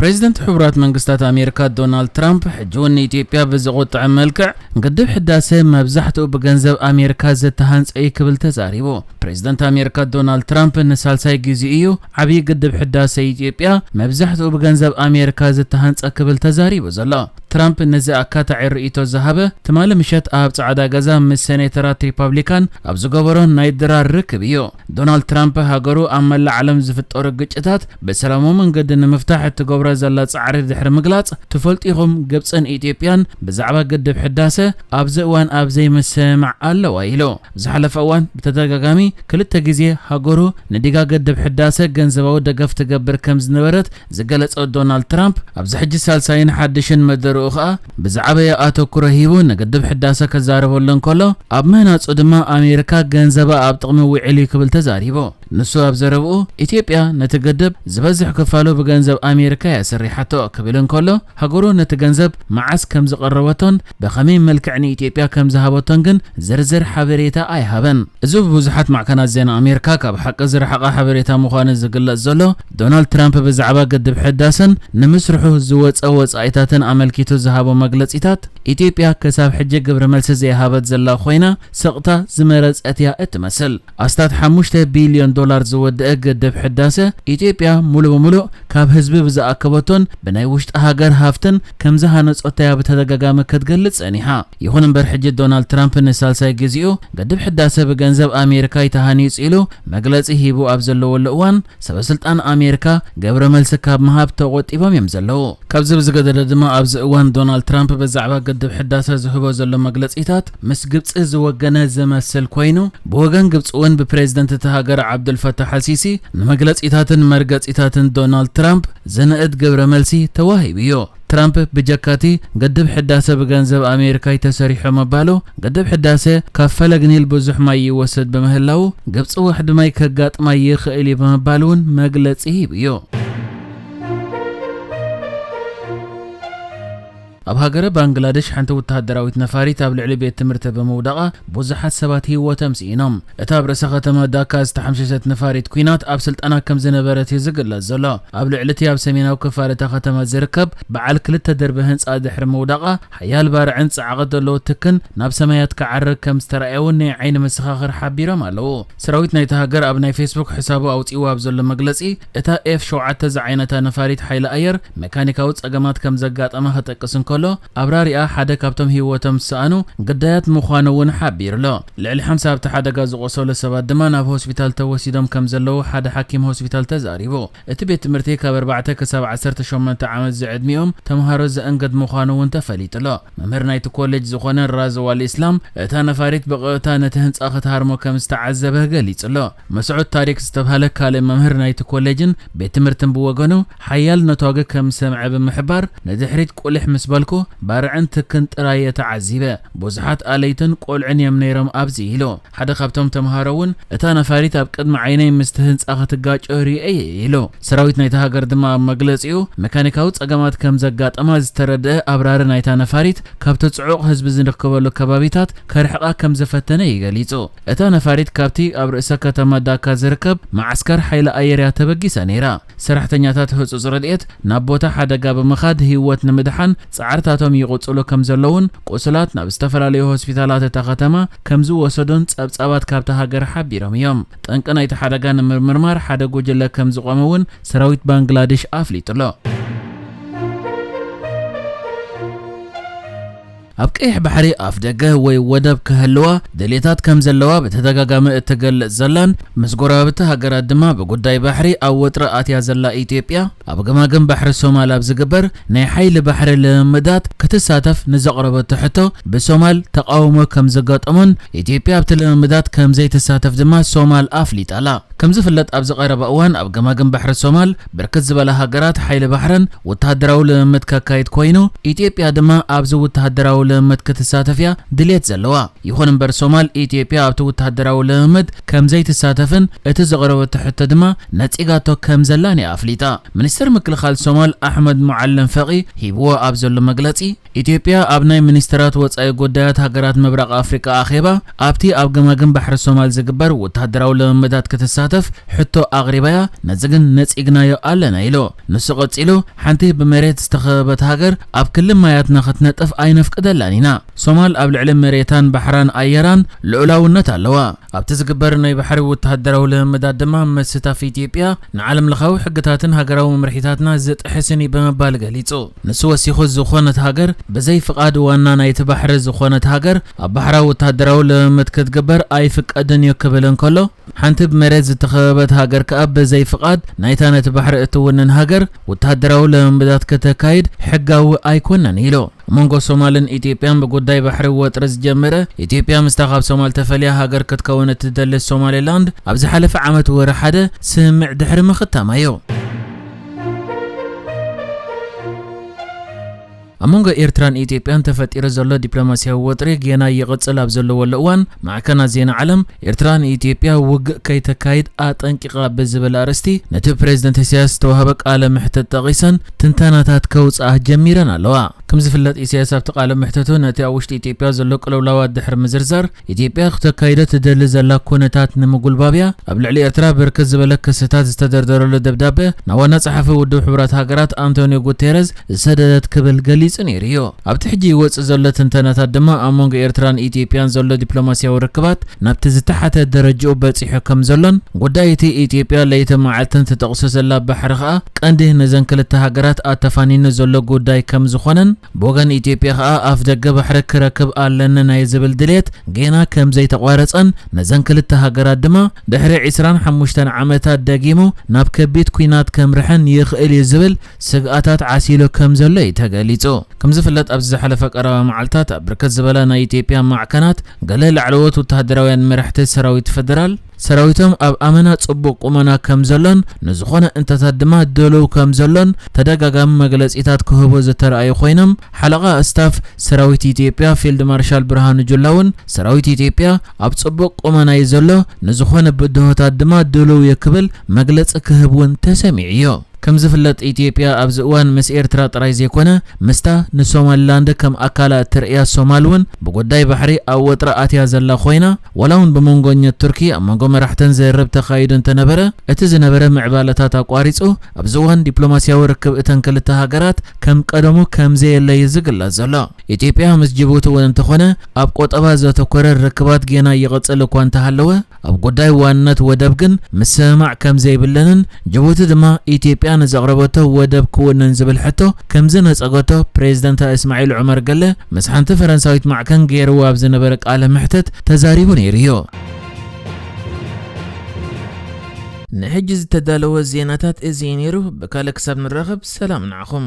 ፕሬዚደንት ሕቡራት መንግስታት ኣሜሪካ ዶናልድ ትራምፕ ሕጂ እውን ንኢትዮጵያ ብዘቖጥዐ መልክዕ ግድብ ሕዳሰ መብዛሕትኡ ብገንዘብ ኣሜሪካ ዝተሃንጸ እዩ ክብል ተዛሪቡ። ፕሬዚደንት ኣሜሪካ ዶናልድ ትራምፕ ንሳልሳይ ግዜ እዩ ዓብዪ ግድብ ሕዳሰ ኢትዮጵያ መብዛሕትኡ ብገንዘብ ኣሜሪካ ዝተሃንጸ ክብል ተዛሪቡ ዘሎ። ትራምፕ ነዚ ኣካታዒ ርእይቶ ዝሃበ ትማሊ ምሸት ኣብ ጻዕዳ ገዛ ምስ ሴኔተራት ሪፓብሊካን ኣብ ዝገበሮ ናይ ድራር ርክብ እዩ። ዶናልድ ትራምፕ ሃገሩ ኣብ መላእ ዓለም ዝፍጠሩ ግጭታት ብሰላማዊ መንገዲ ንምፍታሕ እትገብሮ ዘላ ጻዕሪ ድሕሪ ምግላጽ፣ ትፈልጡ ኢኹም፣ ግብጽን ኢትዮጵያን ብዛዕባ ግድብ ሕዳሰ ኣብዚ እዋን ኣብ ዘይምስምማዕ ኣለዋ ኢሉ። ዝሓለፈ እዋን ብተደጋጋሚ ክልተ ግዜ ሃገሩ ንዲጋ ግድብ ሕዳሰ ገንዘባዊ ደገፍ ትገብር ከም ዝነበረት ዝገለጸ ዶናልድ ትራምፕ፣ ኣብዚ ሕጂ ሳልሳይን ሓድሽን መደርኡ ከኣ ብዝዓበየ ኣተኩሮ ሂቡ ንግድብ ሕዳሰ ክዛረበሉ እንከሎ፣ ኣብ ምህናጹ ድማ ኣሜሪካ ገንዘባ ኣብ ጥቕሚ ውዒሉ እዩ ክብል ተዛሪቡ። ንሱ ኣብ ዘረብኡ፣ ኢትዮጵያ ነቲ ግድብ ዝበዝሕ ክፋሉ ብገንዘብ ኣሜሪካ እያ ሰሪሓቶ ክብል እንከሎ፣ ሃገሩ ነቲ ገንዘብ መዓስ ከም ዝቐረበቶን ብኸመይ መልክዕ ንኢትዮጵያ ከም ዝሃበቶን ግን ዝርዝር ሓበሬታ ኣይሃበን። እዚ ብብዙሓት ማዕከናት ዜና ኣሜሪካ ካብ ሓቂ ዝረሓቐ ሓበሬታ ምዃኑ ዝግለጽ ዘሎ፣ ዶናልድ ትራምፕ ብዛዕባ ግድብ ሕዳሰን ንምስርሑ ዝወጸ ወጻኢታትን ኣመልኪቱ ዝሃቦ መግለጺታት፣ ኢትዮጵያ ክሳብ ሕጂ ግብረ መልሲ ዘይሃበት ዘላ ኮይና፣ ስቕታ ዝመረጸት እያ እትመስል። ኣስታት ሓሙሽተ ቢልዮን ዶላር ዝወደአ ግድብ ሕዳሰ፣ ኢትዮጵያ ሙሉ ብምሉእ ካብ ህዝቢ ብዝኣከበቶን ብናይ ውሽጢ ሃገር ሃፍትን ከም ዝሃነጾታ እያ ብተደጋጋሚ ክትገልጽ ጸኒሓ። ይኹን እምበር፣ ሕጂ ዶናልድ ትራምፕ ንሳልሳይ ግዜኡ ግድብ ሕዳሰ ብገንዘብ ኣሜሪካ እዩ ተሃኒጹ ኢሉ መግለጺ ሂቡ ኣብ ዘለወሉ እዋን፣ ሰበ ስልጣን ኣሜሪካ ግብረ መልሲ ካብ ምሃብ ተቖጢቦም እዮም ዘለዉ። ካብዚ ብዝገደደ ድማ፣ ኣብዚ እዋን ዶናልድ ትራምፕ ብዛዕባ ግድብ ሕዳሰ ዝህቦ ዘሎ መግለጺታት ምስ ግብጺ ዝወገነ ዝመስል ኮይኑ፣ ብወገን ግብጺ እውን ብፕሬዝደንት እታ ሃገር ዓብዱልፈታሕ ኣልሲሲ ንመግለጺታትን መርገጺታትን ዶናልድ ትራምፕ ዝንእድ ግብረ መልሲ ተዋሂቡ እዩ። ትራምፕ ብጀካቲ ግድብ ሕዳሰ ብገንዘብ ኣሜሪካ እዩ ተሰሪሑ ምባሉ፣ ግድብ ሕዳሰ ካብ ፈለግ ኒል ብዙሕ ማይ ይወስድ ብምህላዉ፣ ግብጺ ዋሕዲ ማይ ከጋጥማ ይኽእል እዩ ብምባል እውን መግለጺ ሂቡ እዩ። ኣብ ሃገረ ባንግላደሽ ሓንቲ ወተሃደራዊት ነፋሪት ኣብ ልዕሊ ቤት ትምህርቲ ብምውዳቓ ብዙሓት ሰባት ህይወቶም ስኢኖም። እታ ኣብ ርእሰ ከተማ ዳካ ዝተሓምሸሸት ነፋሪት ኲናት ኣብ ስልጠና ከም ዝነበረት እዩ ዝግለጽ ዘሎ። ኣብ ልዕሊ እቲ ኣብ ሰሜናዊ ክፋል እታ ከተማ ዝርከብ በዓል ክልተ ደርቢ ህንጻ ድሕሪ ምውዳቓ፣ ሓያል ባርዕን ጻዕቒ ዘለዎ ትክን ናብ ሰማያት ክዓርግ ከም ዝተራእየ እውን ናይ ዓይኒ መሰኻኽር ሓቢሮም ኣለዉ። ሰራዊት ናይታ ሃገር ኣብ ናይ ፌስቡክ ሕሳቡ ኣውጺእዎ ኣብ ዘሎ መግለጺ፣ እታ ኤፍ ሸውዓተ ዝዓይነታ ነፋሪት ሓይሊ ኣየር መካኒካዊ ጸገማት ከም ዘጋጠማ ክጠቅስ እንከሎ፣ ኣብራሪኣ ሓደ ካብቶም ህይወቶም ዝሰኣኑ ግዳያት ምዃኑ እውን ሓቢሩ ኣሎ። ልዕሊ ሓምሳ ኣብቲ ሓደጋ ዝቖሰሉ ሰባት ድማ ናብ ሆስፒታል ተወሲዶም ከም ዘለዉ ሓደ ሓኪም ሆስፒታል ተዛሪቡ። እቲ ቤት ትምህርቲ ካብ ኣርባዕተ ክሳብ ዓሰርተ ሸሞንተ ዓመት ዝዕድሚኦም ተምሃሮ ዘእንግድ ምዃኑ እውን ተፈሊጡ ኣሎ። መምህር ናይቲ ኮሌጅ ዝኾነ ራዘው ኣል ኢስላም፣ እታ ነፋሪት ብቐጥታ ነቲ ህንጻ ክትሃርሞ ከም ዝተዓዘበ ገሊጹ ኣሎ። መስዑድ ታሪክ ዝተባህለ ካልእ መምህር ናይቲ ኮሌጅን ቤት ትምህርትን ብወገኑ፣ ሓያል ነቷጊ ከም ዝሰምዐ ብምሕባር፣ ንድሕሪት ቁሊሕ ምስ በልኩ፣ ባርዕን ትክን ጥራይ እየ ተዓዚበ። ብዙሓት ኣለይትን ቆልዑን እዮም ነይሮም ኣብዚ ኢሉ። ሓደ ካብቶም ተምሃሮ እውን፣ እታ ነፋሪት ኣብ ቅድሚ ዓይነይ ምስቲ ህንጻ ክትጋጮ ርእየ እየ ኢሉ። ሰራዊት ናይታ ሃገር ድማ ኣብ መግለጺኡ፣ መካኒካዊ ጸገማት ከም ዘጋጠማ ዝተረድአ ኣብራሪ ናይታ ነፋሪት፣ ካብቲ ጽዑቕ ህዝቢ ዝርከበሉ ከባቢታት ከርሕቓ ከም ዘፈተነ እዩ ገሊጹ። እታ ነፋሪት ካብቲ ኣብ ርእሰ ከተማ ዳካ ዝርከብ መዓስከር ሓይሊ ኣየር እያ ተበጊሳ ነይራ። ሰራሕተኛታት ህጹጽ ረድኤት ናብ ቦታ ሓደጋ ብምኻድ ህይወት ንምድሓን ጻዕርታቶም ይቕጽሉ ከም ዘለውን፣ ቁሱላት ናብ ዝተፈላለዩ ሆስፒታላት እታ ከተማ ከም ዝወሰዱን ጸብጻባት ካብታ ሃገር ሓቢሮም እዮም። ጠንቂ ናይቲ ሓደጋ ንምርምርማር ሓደ ጉጅለ ከም ዝቖመ እውን ሰራዊት ባንግላዴሽ ኣፍሊጡ ኣሎ። ኣብ ቀይሕ ባሕሪ ኣፍ ደገ ወይ ወደብ ክህልዋ ድሌታት ከም ዘለዋ ብተደጋጋሚ እትገልጽ ዘላን ምስ ጎረባብቲ ሃገራት ድማ ብጉዳይ ባሕሪ ኣብ ወጥሪ ኣትያ ዘላ ኢትዮጵያ፣ ኣብ ገማግም ባሕሪ ሶማል ኣብ ዝግበር ናይ ሓይሊ ባሕሪ ልምምዳት ክትሳተፍ ንዘቕረበቶ ሕቶ፣ ብሶማል ተቓውሞ ከም ዘጋጠሞን ኢትዮጵያ ኣብቲ ልምምዳት ከም ዘይትሳተፍ ድማ ሶማል ኣፍሊጣ ኣላ። ከም ዝፍለጥ፣ ኣብዚ ቀረባ እዋን ኣብ ገማግም ባሕሪ ሶማል ብርክት ዝበላ ሃገራት ሓይሊ ባሕረን ወተሃደራዊ ልምምድ ከካይድ ኮይኑ፣ ኢትዮጵያ ድማ ኣብዚ ወተሃደራዊ ልምምድ ክትሳተፍ እያ ድልየት ዘለዋ። ይኹን እምበር ሶማል ኢትዮጵያ ኣብቲ ወተሃደራዊ ልምምድ ከም ዘይትሳተፍን እቲ ዘቕረበቶ ሕቶ ድማ ነጺጋቶ ከም ዘላን እያ ኣፍሊጣ። ሚኒስተር ምክልኻል ሶማል ኣሕመድ ሙዓለም ፈቒ ሂብዎ ኣብ ዘሎ መግለጺ፣ ኢትዮጵያ ኣብ ናይ ሚኒስተራት ወጻኢ ጉዳያት ሃገራት ምብራቕ ኣፍሪቃ ኣኼባ ኣብቲ ኣብ ገማግም ባሕሪ ሶማል ዝግበር ወተሃደራዊ ልምምዳት ክትሳተፍ ሕቶ ኣቕሪባያ፣ ነዚ ግን ነጺግናዮ ኣለና ኢሉ። ንሱ ቀጺሉ፣ ሓንቲ ብመሬት ዝተኸበበት ሃገር ኣብ ክሊ ማያትና ክትነጥፍ ኣይነፍቅደላን ኢና። ሶማል ኣብ ልዕሊ መሬታን ባሕራን ኣየራን ልዑላውነት ኣለዋ። ኣብቲ ዝግበር ናይ ባሕሪ ወተሃደራዊ ልምምዳት ድማ ምስታፍ ኢትዮጵያ ንዓለም ለኻዊ ሕግታትን ሃገራዊ መምርሒታትና ዝጥሕስን እዩ ብምባል ገሊጹ። ንሱ ወሲኹ፣ ዝኾነት ሃገር ብዘይ ፍቓድ ዋና ናይቲ ባሕሪ ዝኾነት ሃገር ኣብ ባሕራ ወተሃደራዊ ልምምድ ክትግበር ኣይፍቀድን እዩ ክብል እንከሎ፣ ሓንቲ ብመሬት ዝተኸበበት ሃገር ከኣ ብዘይ ፍቓድ ናይታ ነቲ ባሕሪ እትውንን ሃገር ወተሃደራዊ ልምምዳት ከተካይድ ሕጋዊ ኣይኮነን ኢሉ። ኣብ መንጎ ሶማልን ኢትዮጵያን ብጉዳይ ባሕሪ ወጥሪ ዝጀመረ፣ ኢትዮጵያ ምስታ ካብ ሶማል ተፈልያ ሃገር ክትከውን እትደሊ ሶማሌላንድ ኣብ ዝሓለፈ ዓመት ወርሒ ሓደ ስምምዕ ድሕሪ ምኽታማ እዩ። ኣብ መንጎ ኤርትራን ኢትዮጵያን ተፈጢሩ ዘሎ ዲፕሎማስያዊ ወጥሪ ጌና ይቕጽል ኣብ ዘለወሉ እዋን፣ ማዕከናት ዜና ዓለም፣ ኤርትራ ንኢትዮጵያ ውግእ ከይተካይድ ኣጠንቂቓ ብዝብል ኣርእስቲ ነቲ ፕሬዝደንት ኢሳያስ ዝተዋህበ ቃለ መሕትት ጠቒሰን ትንተናታት ከውጽኣ ጀሚረን ኣለዋ። ከም ዝፍለጥ፣ ኢሳያስ ኣብቲ ቃለ መሕትቱ ነቲ ኣብ ውሽጢ ኢትዮጵያ ዘሎ ቅልውላዋት ድሕሪ ምዝርዛር፣ ኢትዮጵያ ክተካይዶ ትደሊ ዘላ ኩነታት ንምጉልባብያ ኣብ ልዕሊ ኤርትራ ብርክት ዝበለ ክስታት ዝተደርደረሉ ደብዳበ ናብ ዋና ጸሓፊ ውድብ ሕቡራት ሃገራት ኣንቶኒዮ ጉቴረዝ ዝሰደደት ክብል ገሊጹ ነይሩ እዩ። ኣብቲ ሕጂ ይወጽእ ዘሎ ትንተናታት ድማ ኣብ መንጎ ኤርትራን ኢትዮጵያን ዘሎ ዲፕሎማስያዊ ርክባት ናብቲ ዝተሓተ ደረጃኡ በጺሑ ከም ዘሎን ጉዳይ እቲ ኢትዮጵያ ለይትን መዓልትን ትጠቕሶ ዘላ ባሕሪ ከኣ ቀንዲ ነዘን ክልተ ሃገራት ኣተፋኒኑ ዘሎ ጉዳይ ከም ዝኾነን ብወገን ኢትዮጵያ ከኣ ኣፍ ደገ ባሕሪ ክረክብ ኣለኒ ናይ ዝብል ድሌት ጌና ከም ዘይተቋረጸን ነዘን ክልተ ሃገራት ድማ ድሕሪ ዕስራን ሓሙሽተን ዓመታት ደጊሙ ናብ ከቢድ ኲናት ከምርሐን ይኽእል እዩ ዝብል ስግኣታት ዓሲሉ ከም ዘሎ እዩ ተገሊጹ። ከም ዝፍለጥ ኣብዚ ዝሓለፈ ቀረባ መዓልታት ኣብ ብርክት ዝበላ ናይ ኢትዮጵያ ማዕከናት ገለ ላዕለዎት ወተሃደራውያን መራሕቲ ሰራዊት ፈደራል ሰራዊቶም ኣብ ኣመና ጽቡቕ ቁመና ከም ዘሎን ንዝኾነ እንተታት ድማ ድሉው ከም ዘሎን ተደጋጋሚ መግለጺታት ክህቡ ዝተረኣዩ ኮይኖም ሓለቓ ስታፍ ሰራዊት ኢትዮጵያ ፊልድ ማርሻል ብርሃኑ ጁላ እውን ሰራዊት ኢትዮጵያ ኣብ ጽቡቕ ቁመና እዩ ዘሎ፣ ንዝኾነ ብድሆታት ድማ ድሉው እዩ ክብል መግለጺ ክህብ እውን ተሰሚዑ እዩ። ከም ዝፍለጥ ኢትዮጵያ ኣብዚ እዋን ምስ ኤርትራ ጥራይ ዘይኮነ ምስታ ንሶማሊላንድ ከም ኣካላ እትርእያ ሶማል እውን ብጉዳይ ባሕሪ ኣብ ወጥሪ ኣትያ ዘላ ኮይና ዋላ እውን ብመንጎኛ ቱርኪ ኣብ መንጎ መራሕተን ዘርብ ተኻይዱ እንተነበረ እቲ ዝነበረ ምዕባለታት ኣቋሪጹ ኣብዚ እዋን ዲፕሎማስያዊ ርክብ እተን ክልተ ሃገራት ከም ቀደሙ ከም ዘየለ እዩ ዝግለጽ ዘሎ። ኢትዮጵያ ምስ ጅቡቲ እውን እንተኾነ ኣብ ቆጠባ ዘተኮረ ርክባት ጌና ይቕጽል እኳ እንተሃለወ ኣብ ጉዳይ ዋንነት ወደብ ግን ምስምማዕ ከም ዘይብለንን ጅቡቲ ድማ ኢትዮጵያ ንዘቕረበቶ ወደብ ክውንን ዝብል ሕቶ ከም ዝነጸገቶ ፕሬዝደንታ እስማዒል ዑመር ገለ ምስ ሓንቲ ፈረንሳዊት ማዕከን ገይርዎ ኣብ ዝነበረ ቃለ መሕትት ተዛሪቡ ነይሩ እዩ። ንሕጂ ዝተዳለወ ዜናታት እዚ እዩ ነይሩ። ብካልእ ክሳብ ንራኸብ ሰላም ንዓኹም።